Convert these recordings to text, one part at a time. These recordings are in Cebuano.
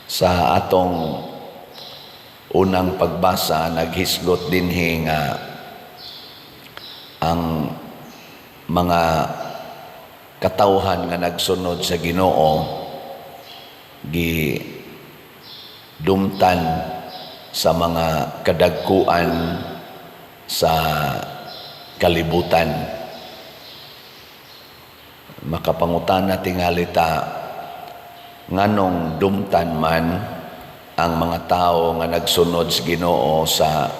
Sa atong unang pagbasa, naghisgot dinhi nga ang mga katawhan nga nagsunod sa Ginoo gi dumtan sa mga kadagkuan sa kalibutan. Makapangutana tingali ta, nganong dumtan man ang mga tao nga nagsunod sa Ginoo sa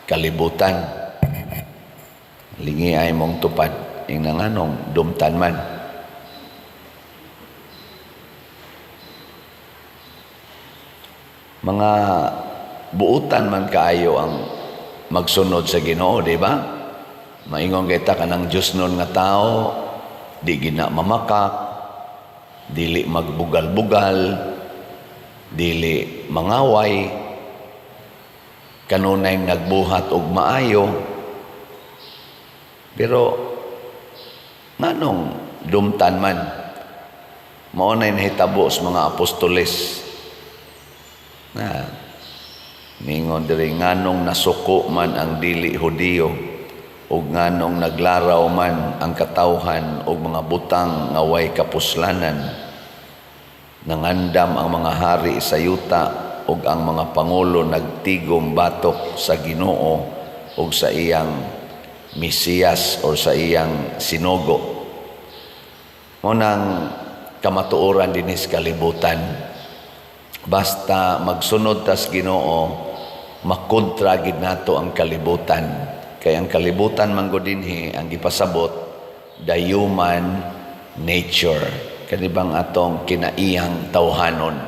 kalibutan? Lingi ay mong tupad, ing nganong dumtan man? Mga buutan man kaayo ang magsunod sa Ginoo, di ba? Maingon kita kanang Diyos nun nga tao, di gina mamakak, dili magbugal-bugal, dili mangaway, kanunay nagbuhat og maayo. Pero nganong dumtan man? Mao nay nahitabo sa mga apostoles. Na ningon diri, nganong nasuko man ang dili Hudiyo ug nganong naglaraw man ang katawhan og mga butang nga way kapuslanan? Nangandam ang mga hari sa yuta ug ang mga pangulo nagtigom batok sa Ginoo ug sa iyang Mesiyas or sa iyang sinugo. Mao nang kamatuoran dinhi sa kalibutan. Basta magsunod tas Ginoo, makontra gid nato ang kalibutan. Kay ang kalibutan man gud dinhi ang gipasabot, the human nature. Kani bang atong kinaiyang tawhanon.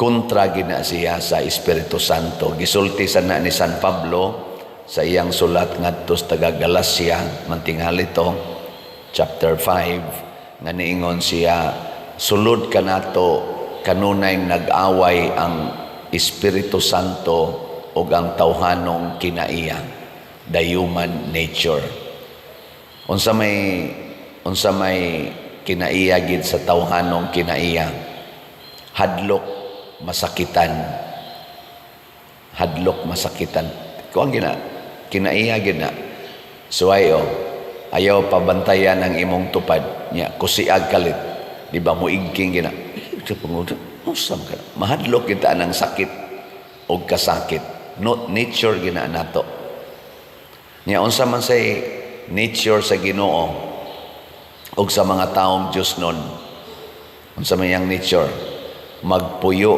Kontra gid na siya sa Espiritu Santo. Gisulti sa na ni San Pablo sa iyang sulat ngadto sa taga Galacia, mantingali to, chapter 5, nga niingon siya, sulod kanato kanunay nag-away ang Espiritu Santo ug ang tawhanong kinaiya, the human nature. Unsa may kinaiya gid sa tawhanong kinaiya? Hadlok masakitan. Hadlok masakitan. Kuan gina, kinaiya gid na. Suway o, ayaw pabantayan ang imong tupad nya kusiag kalit. Di ba muigking gina? Unsa man ka? Mahadlok kita ng sakit og kasakit. No, nature gina nato. Nya unsa man say nature sa Ginoo og sa mga taong Dios nun? Unsa man iyang nature? Magpuyo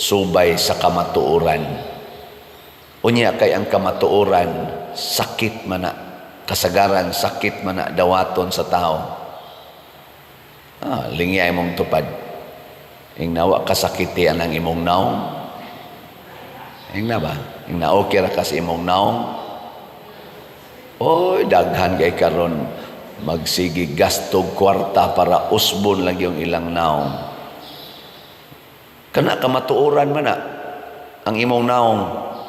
subay sa kamatuoran. Unya kay ang kamatuoran sakit man na, kasagaran sakit man na dawaton sa tao. Ah, lingi ay mong tupad. Ing nawa kasakiti ang imong naong. Ing na ba? Ing na okay ra ka sa imong naong. Oy, daghan kay karon magsigi gastog kwarta para usbon lang yung ilang naong. Kana kamatuoran man na ang imong naong.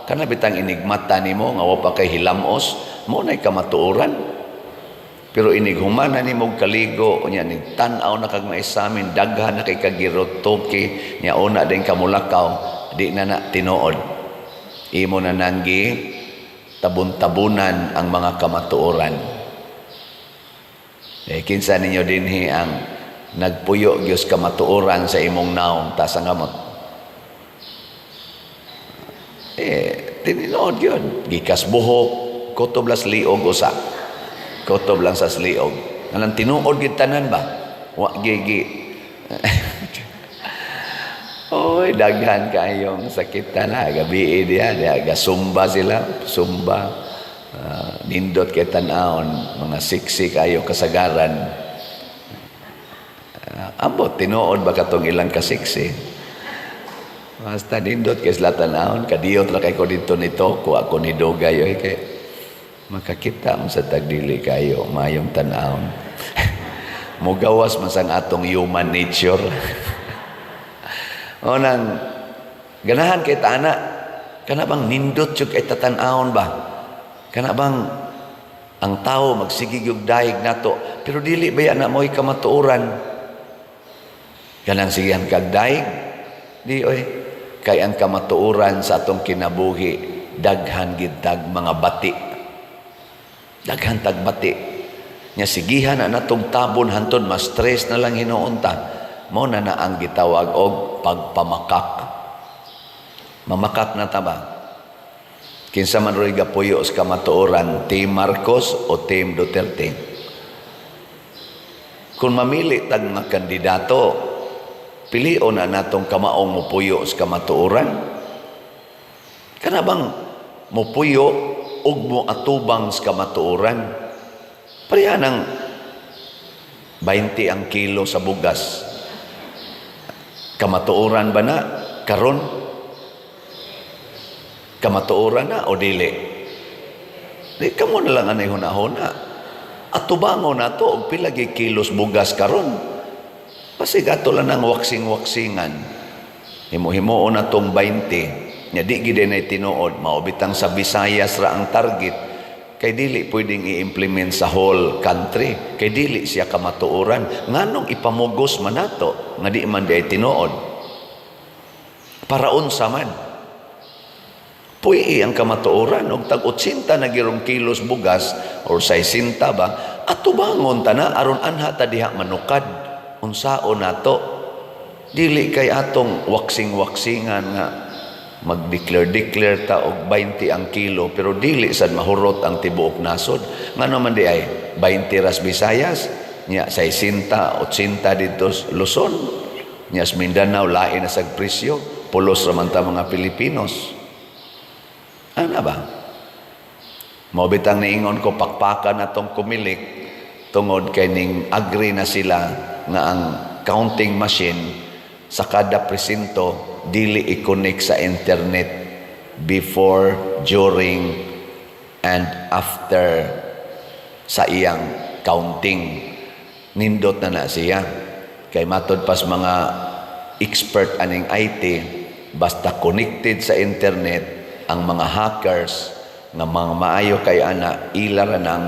Kana bitang inigmata nimo nga wa pa kay hilamos, mo nay kamatuoran. Pero inig humana nimo kaligo, unya nig tan-aw na kag maisamin, daghan na kay kagirotoke, nya una din kamulakaw, di na na tinuod. Imo na nanggi tabon-tabunan ang mga kamatuoran. Eh, kinsa ninyo dinhi ang nagpuyo gyud kamatuoran sa imong naong? Taas ang kamot. Eh, tinuod yun. Gikas buhok, kutob las liog usa. Kutob lang sa liog. Anang tinuod gid tanan ba? Wa gigi. Oy, daghan kayong sakit na gabi diha, diha gasumba sila, sumba. Nindot kay tan-awon, mga siksi kayo kasagaran. Ambot tinuod ba katong ilang kasiksi? Basta nindot kay sila tan-awon, kadiyot ra kay ko dito nito, kuha ko ni dugay oy, kay makakita mo sa tagdili kayo mayong tan-awon. Mugawas man sang atong human nature. O nang ganahan kay tana, kana bang nindot jud kay tatan-awon ba? Kana bang ang tao magsige og dayeg nato, pero dili ba na mo'y kamatuoran? Kanang sigihan kag dayeg. Di oy. Kay ang kamatuoran sa atong kinabuhi, daghan gid tag mga bati. Daghan tag bati. Nya sigihan na natong tabon hantod ma-stress na lang hinuon ta. Mao na na ang gitawag og pagpamakak. Mamakak na ta ba? Kinsa man ro'y gapuyo sa kamatuoran, Team Marcos o Team Duterte? Kung mamili tag mga kandidato, pilion na natong kamaong mupuyo sa kamatuoran. Kana bang mupuyo ug mo atubang sa kamatuoran? Pareha ng 20 ang kilo sa bugas. Kamatuoran ba na karon? Kamatuoran na o dili? Di kamo na lang anay hunahuna. Atubangon na to og pila gyud kilos bugas karon. Basig ato lang ang waksing-waksingan. Himo-himuon na tong 20. Nya di gid nay tinuod, mao bitang sa Visayas ra ang target kay dili pwedeng i-implement sa whole country kay dili siya kamatuoran. Nganong ipamugos man nato nga di man diay tinuod? Para unsa man? Puy ang kamatuoran og tag 80 na girong kilos bugas or 60 ba, atubangon ta na aron anha ta diha manukad. Unsaon nato? Dili kay atong waksing-waksingan nga mag-declare-declare ta og 20 ang kilo pero dili sad mahurot ang tibuok nasod. Ngano man di ay 20 ras Visayas, nya 60, 80 dito Luzon, nya sa Mindanao lain na sag presyo, pulos ra man ta mga Pilipinos. Ano ba? Mao bitang niingon ko, pakpakan na tong Comelec tungod kay ning agree na sila nga ang counting machine sa kada presinto dili i-connect sa internet before, during, and after sa iyang counting. Nindot na na siya. Kay matod pas mga expert aning IT, basta connected sa internet, ang mga hackers nga mga maayo kay ana, ila ra nang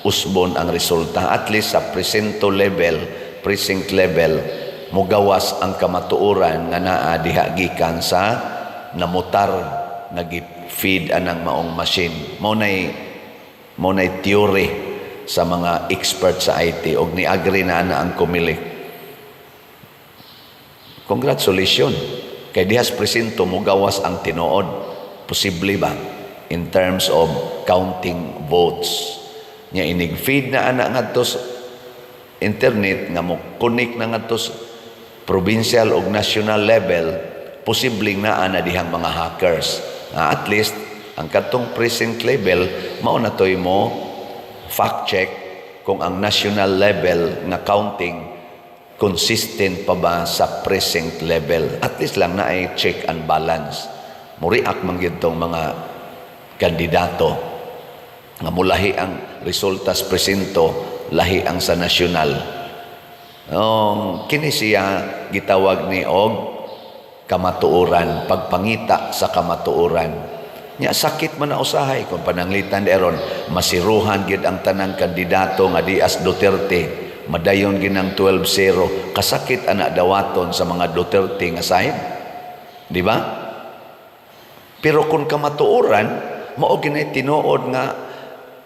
usbon ang resulta. At least sa presinto level, precinct level, mugawas ang kamatuoran nga naa diha gikan sa namutar nga gi-feed anang maong machine. Mao nay theory sa mga expert sa IT og ni-agree na ana ang Comelec. Congratulations. Kay dihas presinto mugawas ang tinuod. Posible ba? In terms of counting votes. Nya inig feed na ana ngadto sa internet nga mo connect na ngadto sa provincial og national level, posibleng naa na dihang mga hackers. Nga at least ang katong precinct level mao na toy mo fact check kung ang national level nga counting consistent pa ba sa precinct level. At least lang na ay check and balance. Muriak man gyud tong mga kandidato nga mulahi ang resultas presinto, lahi ang sa nasyonal. Oh, kini siya gitawag ni og kamatuoran, pagpangita sa kamatuoran. Nya sakit man na usahay kung pananglitan eron masiruhan gid ang tanang kandidato nga dias Duterte, madayon ginang 12-0, kasakit ana dawaton sa mga Duterte nga side, di ba? Pero kung kamatuoran mao ginay tinuod nga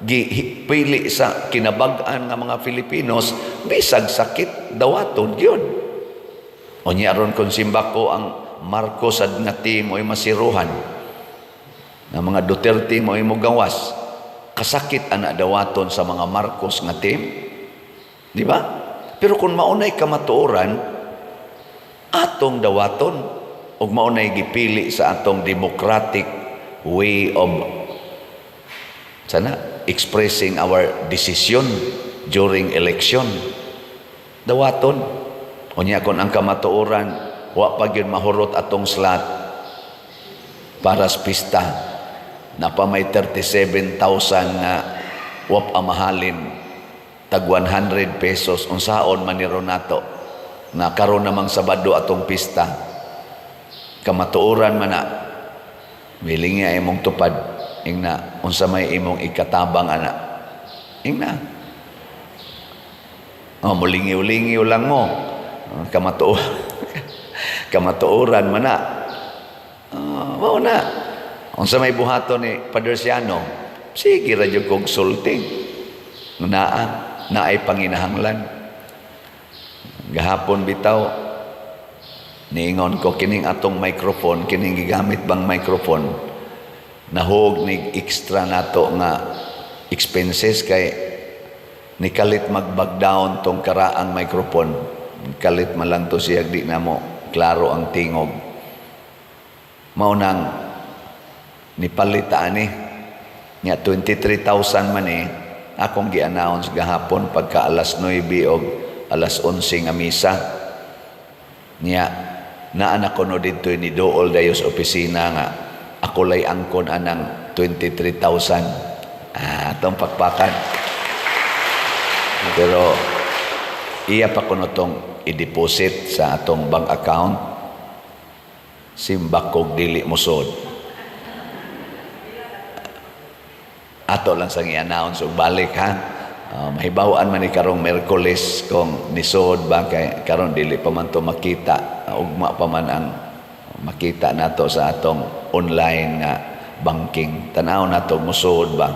gipili sa kinabag-an nga mga Filipinos, bisag sakit, dawaton gyud. Unya aron kung simbako ang Marcos ad nga team mo'y masiruhan nga mga Duterte mo'y mogawas, kasakit ana dawaton sa mga Marcos nga team, di ba? Pero kung maunay kamatuoran, atong dawaton ug maunay gipili sa atong democratic way of sana expressing our decision during election, dawaton. Unya kon ang kamatuoran wa pa gyud mahurot atong slot para sa pista na pa may 37,000 nga wa pa mahalin tag 100 pesos, unsaon man ni nato na karon namang Sabado atong pista? Kamatuoran man na, milingi ay imong tupad, ingna unsa may imong ikatabang ana, ingna, oh, mulingiw-lingiw lang mo. Kamatuoran. Kamatuoran man na. Mao na. Unsa may buhaton ni Padersiano? Sige ra jud kog sulti. Naa, naay panginahanglan. Gahapon bitaw niingon ko, kining atong microphone, kining gigamit bang microphone, nahog nig extra nato nga expenses kay nikalit mag-bag down tong karaang microphone. Kalit man lang to siya, di na mo klaro ang tingog. Mao nang nipalit ani nya, 23,000 man eh. Akong gi-announce gahapon pagka alas 9 og alas 11 nga misa niya. Naa na kuno didto ni duol dayo sa opisina nga ako lay angkon anang 23,000. Ah, atong pakpakan, pero iya pa kuno tong i-deposit sa atong bank account. Simbak kog dili mosod. Ato lang sang i-announce og balik, ha. Mahibaw-an man ni karong Merkules kung nisod ba, kay karon dili pa man to makita, ugma pa man ang makita nato sa atong online nga banking. Tan-aw nato musod ba.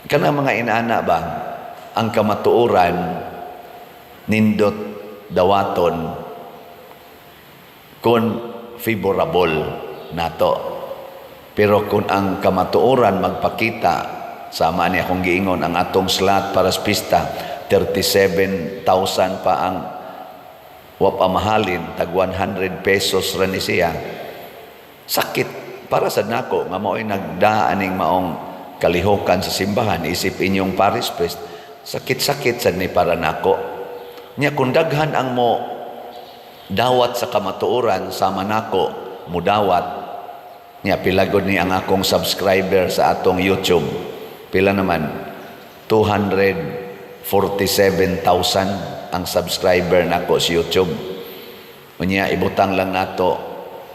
Kanang mga inana ba, ang kamatuoran nindot dawaton kung favorable nato. Pero kung ang kamatuoran magpakita, sama ni akong giingon, ang atong slot para sa pista, 37,000 pa ang wa pa mahalin, tag 100 pesos ra ni siya. Sakit para sa nako nga mao'y nagdaan ning maong kalihokan sa simbahan isip inyong parish priest. Sakit-sakit sad ni para nako. Nya kung daghan ang mo dawat sa kamatuoran sama nako mudawat nya, pila gud ni ang akong subscriber sa atong YouTube? Pila naman? 247,000 ang subscriber nako sa YouTube. Unya ibutang lang nato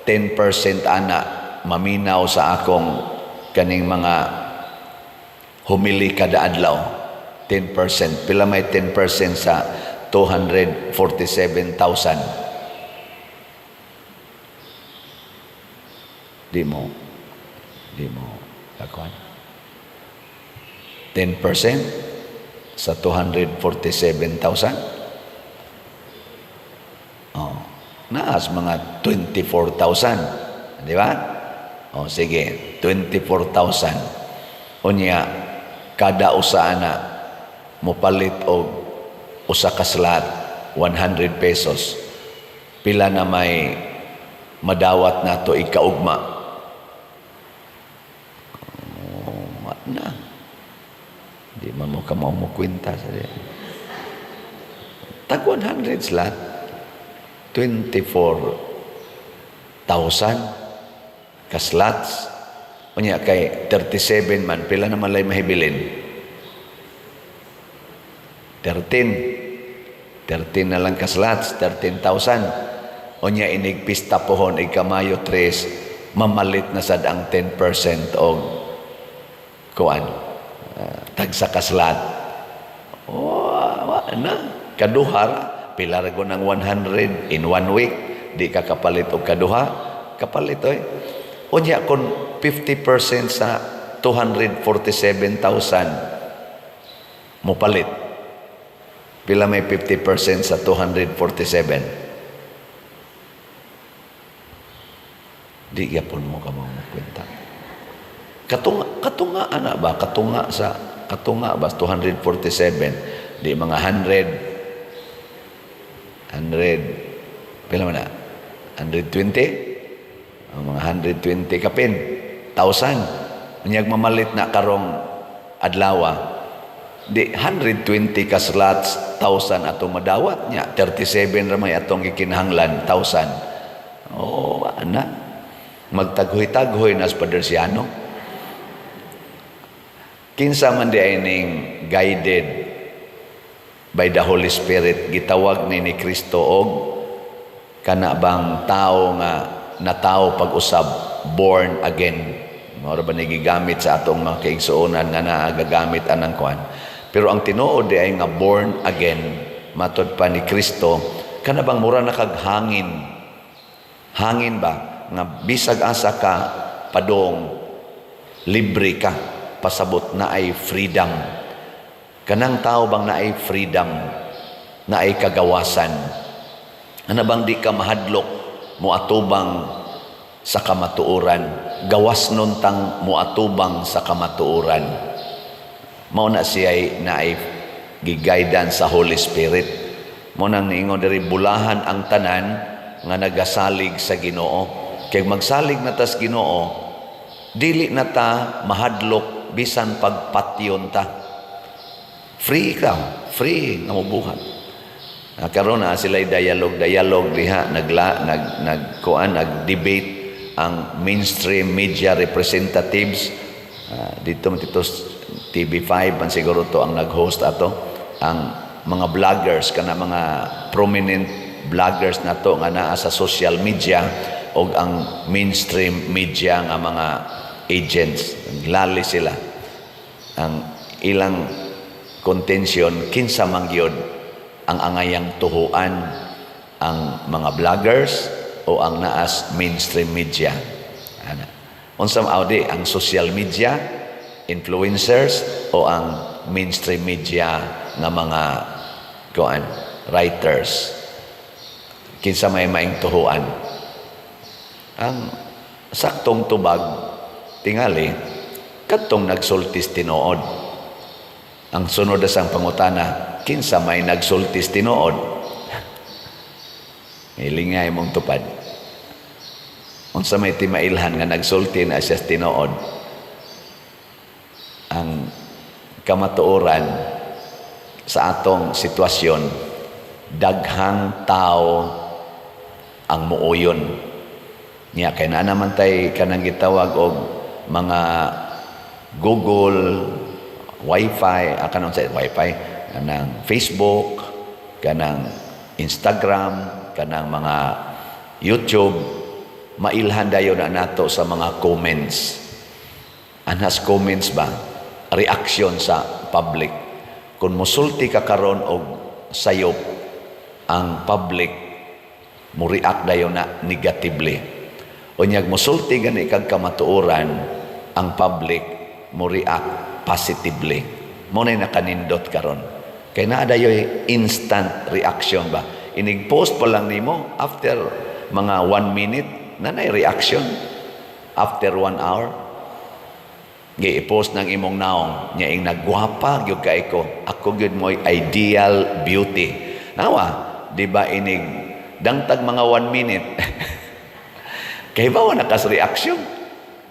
10% ana maminaw sa akong kaning mga humili kada adlaw. 10%. Pila may 10% sa 247,000? Di mo kakuan. 10% sa 247,000. Oh, naas mga 24,000. Di ba? Oh, sige, 24,000. Unya, kada usa na mopalit og usa ka slot, 100 pesos. Pila na may madawat nato ikaugma? Oh, na. Di man mo ka mo kwenta sa di. Tag 100 slot, 24,000 ka slots. Unya kay 37 man, pila naman lay mahibilin? 13. 13 na lang ka slots, 13,000. Unya inig pista pohon ika Mayo 3, mamalit na sad ang 10% og kuan. Tagsa ka slot. Oh, wa na. Kaduha pila ra ng 100 in one week, di ka kapalit og kaduha, kapalit oy. Unya kung 50% sa 247,000 mopalit. Pila may 50% sa 247? Di gyapon mo ka mo kwenta. Katunga, katunga ana ba? Katunga sa katunga ba 247? Di mga 100, 100, pila man na? 120? Ang mga 120 kapin. Thousand. Unyag mamalit na karong adlawa. Di 120 ka slots, 1,000 atong madawat niya. 37 ra may atong gikinahanglan, 1,000. Oh, ana. Magtaghoy-taghoy na sa Padersiano. Kinsa man di ay ning guided by the Holy Spirit, gitawag ni Kristo og kana bang tao nga natao pag-usab, born again. Mao ra ba ni gigamit sa atong mga kaigsuonan nga naagagamit anang kuan. Pero ang tinuod di ay nga born again, matod pa ni Kristo, kana bang mura na kag hangin. Hangin ba nga bisag asa ka padong, libre ka, pasabot na ay freedom. Kanang tao bang naay freedom, naay kagawasan, ana bang di ka mahadlok moatubang sa kamatuoran? Gawas nun tang moatubang sa kamatuoran. Mao na siya naay gi-guidance sa Holy Spirit. Mao nang niingon diri, bulahan ang tanan nga nagasalig sa Ginoo. Kay magsalig na tas Ginoo, dili na ta mahadlok bisan pagpatyon ta. Free ka, free nga mobuhat. Karon na sila dialogue dialogue diha, nagla nag nag kuan, nag-debate ang mainstream media representatives. Dito man dito TV5 man siguro to ang nag-host ato, ang mga vloggers, kana mga prominent vloggers nato nga naa sa social media, og ang mainstream media nga mga agents. Lali sila. Ang ilang contention, kinsa man gyud ang angayang tuhuan, ang mga vloggers o ang naas mainstream media, ana? Unsa audi, ang social media influencers o ang mainstream media nga mga kuan, writers? Kinsa may maing tuhuan? Ang saktong tubag tingali, kadtong nagsultis tinuod. Ang sunod na sang pangutana, kinsa may nagsultis tinuod? Hilingay mong tupad. Unsa may timailhan nga nagsulti na siya tinuod? Ang kamatuoran sa atong sitwasyon, daghang tao ang muuyon niya kay naa naman tay kanang gitawag og mga Google, Wi-Fi, kanon sa Wi-Fi, kanang Facebook, kanang Instagram, kanang mga YouTube, mailhan dayon na nato sa mga comments. Anas comments ba? Reaction sa public. Kung musulti ka karon og sayop, ang public mo react dayon na negatively. Unyag musulti gani kag kamatuoran, ang public mo react positively. Mao na nakanindot karon. Kay naa dayoy instant reaction ba? Inig post pa lang nimo, after mga 1 minute na nay reaction. After 1 hour, gi-post ng imong naong nya ing nagwapa gyud kay ko, ako gyud mo'y ideal beauty. Nawa di ba, inig dangtag mga 1 minute, kay ba nakas reaction?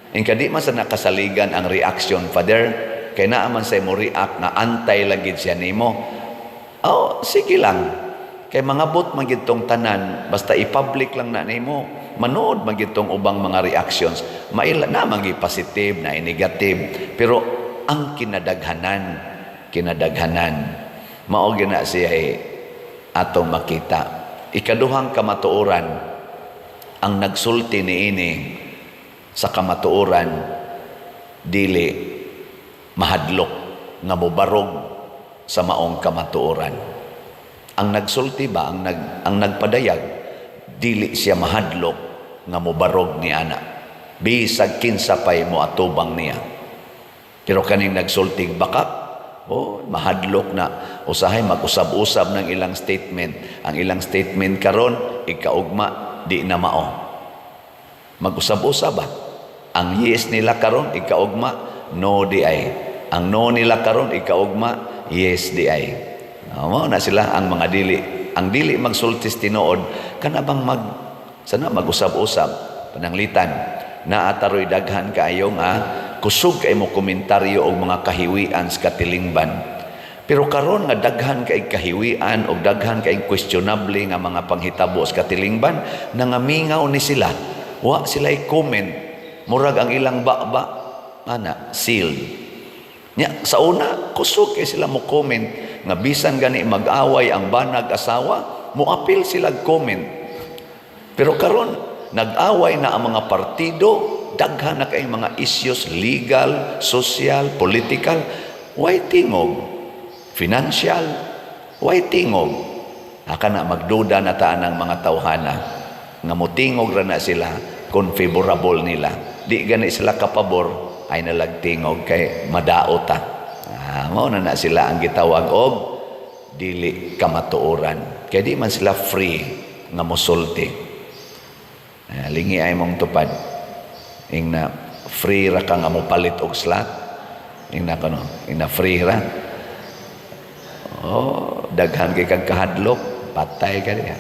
Ing kadi man sa nakasaligan ang reaction, Father, kay naa man say mo react nga antay lagi siya nimo. Oh, sige lang, kay mangabot man gid tong tanan. Basta i-public lang na nimo, manood man gid tong ubang mga reactions. Maila na man positive na negative, pero ang kinadaghanan, kinadaghanan mao gina siya atong makita. Ikaduhang kamatuoran, ang nagsulti niini sa kamatuoran dili mahadlok nga mobarog sa maong kamatuoran. Ang nagsulti ba, ang nagpadayag, dili siya mahadlok nga mobarog ni ana bisag kinsa pay mo atubang niya. Pero kaning nagsultig bakak, oh, mahadlok na. Usahay mag-usab-usab ng ilang statement. Ang ilang statement karon, ikaugma di na mao. Mag-usab-usab ba? Ang yes nila karon ikaugma, no di ay. Ang no nila karon ikaugma, yes di ay. Mao na sila ang mga dili. Ang dili magsultis tinuod, kana bang mag sana mag-usab-usab pananglitan naa taroy daghan kaayo nga kusog kay mo komentaryo og mga kahiwian sa katilingban. Pero karon nga daghan kay kahiwian og daghan kay questionable nga mga panghitabo sa katilingban, nangamingaw ni sila. Wa sila comment. Murag ang ilang baba ana sealed. Nya sa una kusog kay sila mo comment nga bisan gani mag-away ang banag asawa, moapil sila comment. Pero karon nag-away na ang mga partido, daghan na kay mga issues, legal, social, political, way tingog? Financial, way tingog? Aka na magduda na taan ang mga tawhana. Nga motingog ra na sila kung favorable nila. Di gani sila kapabor, ay nalagtingog kay madaot ta. Ah, mao na na sila ang gitawag og dili kamatuoran. Kay di man sila free nga mosulti. Ah, lingi ay mong tupad. Ing na free ra ka nga mopalit og slot. Ing na kano, ing na free ra. Oh, daghan kay kag kahadlok, patay ka diha.